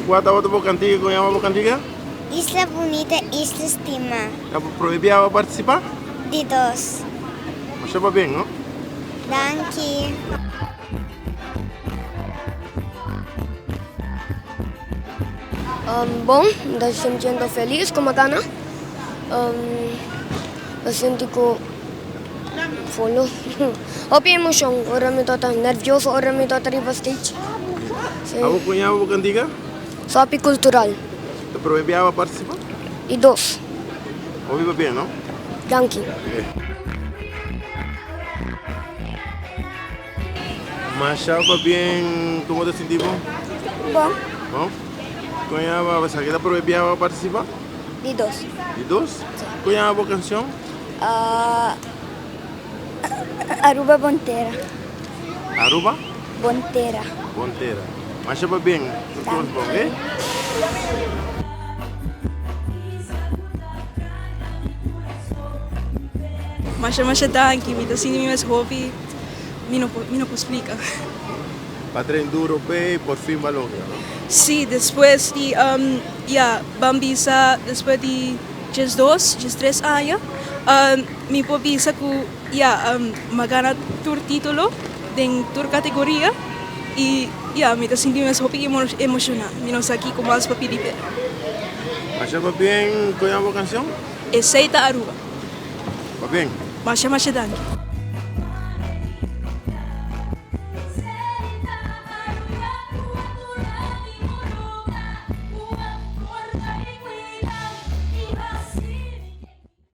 Kua tabata bo kantiga? Kon yama bo kantiga? Isla bunita, isla stima. Ta bo prome biaha bo partisipá? Di dos. Masha pabien, no? Danki. Bon, mi ta sintiendo felis ku mi a gana. Mi sinti ku folo hopi emoshon ora mi tabata nervioso ora mi tabata riba stage. Abo ku ña bo kantiga? Sopi kultural. Ta prome biaha bo a partisipa? Di dos. Hopi pabien, no? Danki. Masha pabien, como ta sinti bo? Bon. Bon? Con ya ba esaki ta prome biaha bo participa? Di dos. Di dos? Si. Con ya bo cancion? Aruba bon tera. Aruba? Bon tera. Bon tera. Masha pabien, tur cos bon, ok? Masha masha danki, mi ta sinti mi mes hopi, mi no por mi no por splika. Pa tren duro p'e por fin ba logra, no? Sí, despues di ya, ban bisa despues di 12, 13 aña, mi por bisa ku ya, mi a gana tur titulo den tur kategoria i ya, mi ta sinti mi mes hopi emoshoná, mi no sa kiko mas pa pidi p'e. Masha pabien, kon yama bo kanshon? Esei ta Aruba. Pabien. Masha masha danki.